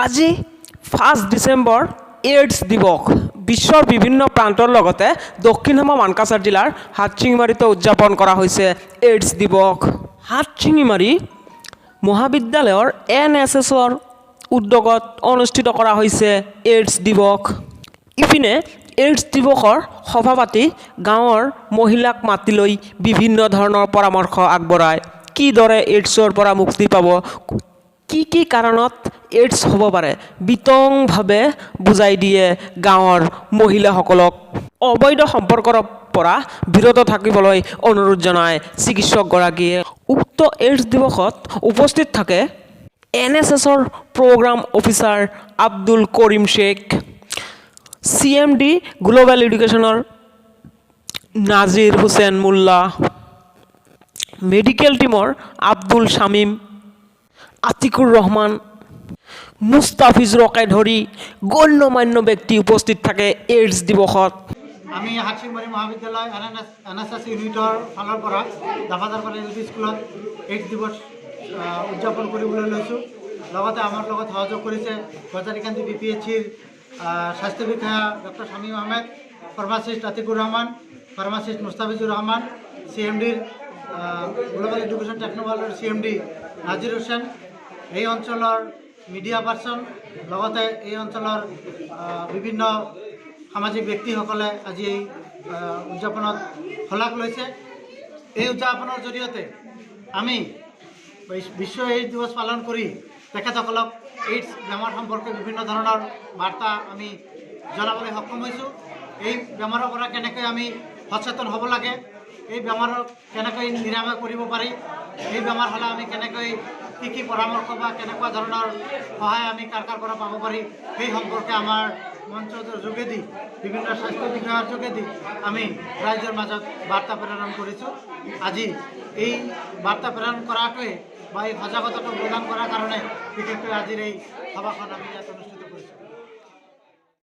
আজি 5 ডিচেম্বৰ, এইডছ দিৱস। বিশ্বৰ বিভিন্ন প্ৰান্তৰ লগতে দক্ষিণ শালমৰা মানকাছাৰ জিলাৰ হাটশিঙিমাৰীতো উদযাপন কৰা হৈছে এইডছ দিৱস। হাটশিঙিমাৰী মহাবিদ্যালয়ৰ এনএছএছৰ উদ্যোগত অনুষ্ঠিত কৰা হৈছে এইডছ দিৱস। ইপিনে এইডছ দিৱসৰ সভা পাতি গাঁৱৰ মহিলাক মাতি লৈ বিভিন্ন ধৰণৰ পৰামৰ্শ আগবঢ়ায়। কিদৰে এইডছৰ পৰা মুক্তি পাব, কি কি কাৰণত এইডছ হ'ব পাৰে, বিতংভাৱে বুজাই দিয়ে গাঁৱৰ মহিলাসকলক। অবৈধ সম্পৰ্কৰ পৰা বিৰত থাকিবলৈ অনুৰোধ জনায় চিকিৎসকগৰাকীয়ে। উক্ত এইডছ দিৱসত উপস্থিত থাকে এনএছএছৰ programme officer Abdul Karim Sheikh, CMD global এডুকেশ্যনৰ নাজিৰ হুছেইন মোল্লা, মেডিকেল টীমৰ আব্দুল শামীম, আতিকুৰ ৰহমান, মুস্তাফিজুৰকে ধৰি গণ্যমান্য ব্যক্তি উপস্থিত থাকে এইডছ দিৱসত। আমি হাটশিংমাৰী মহাবিদ্যালয় এনএছএছ ইউনিটৰ ফালৰ পৰা দাফাদাৰপাৰা এলপি স্কুলত এইডছ দিৱস উদযাপন কৰিবলৈ লৈছোঁ। লগতে আমাৰ লগত সহযোগ কৰিছে গজাৰিকান্দি বিপিএইচচিৰ স্বাস্থ্য বিষয়া doctor Shamim Ahmed, pharmacist Atikur Rahman, pharmacist Mustafizur Rahman, চিএমডিৰ গ্ল'বেল এডুকেশ্যন টেকন'ৱৰ্ল্ডৰ চিএমডি নাজিৰ হুছেইন, এই অঞ্চলৰ মিডিয়া পাৰ্চন, লগতে এই অঞ্চলৰ বিভিন্ন সামাজিক ব্যক্তিসকলে আজি এই উদযাপনত শলাগ লৈছে। এই উদযাপনৰ জৰিয়তে আমি বিশ্ব এইডছ দিৱস পালন কৰি তেখেতসকলক এইডছ বেমাৰ সম্পৰ্কে বিভিন্ন ধৰণৰ বাৰ্তা আমি জনাবলৈ সক্ষম হৈছোঁ। এই বেমাৰৰ পৰা কেনেকৈ আমি সচেতন হ'ব লাগে, এই বেমাৰক কেনেকৈ নিৰাময় কৰিব পাৰি, এই বেমাৰ হ'লে আমি কেনেকৈ কি কি পৰামৰ্শ বা কেনেকুৱা ধৰণৰ সহায় আমি কাৰ কাৰ পৰা পাব পাৰি, সেই সম্পৰ্কে আমাৰ মঞ্চৰ যোগেদি, বিভিন্ন স্বাস্থ্য বিষয়াৰ যোগেদি আমি ৰাইজৰ মাজত বাৰ্তা প্ৰেৰণ কৰিছোঁ। আজি এই বাৰ্তা প্ৰেৰণ কৰাটোৱে বা এই সজাগতাটো প্ৰদান কৰাৰ কাৰণে বিশেষকৈ আজিৰ এই সভাখন আমি ইয়াত অনুষ্ঠিত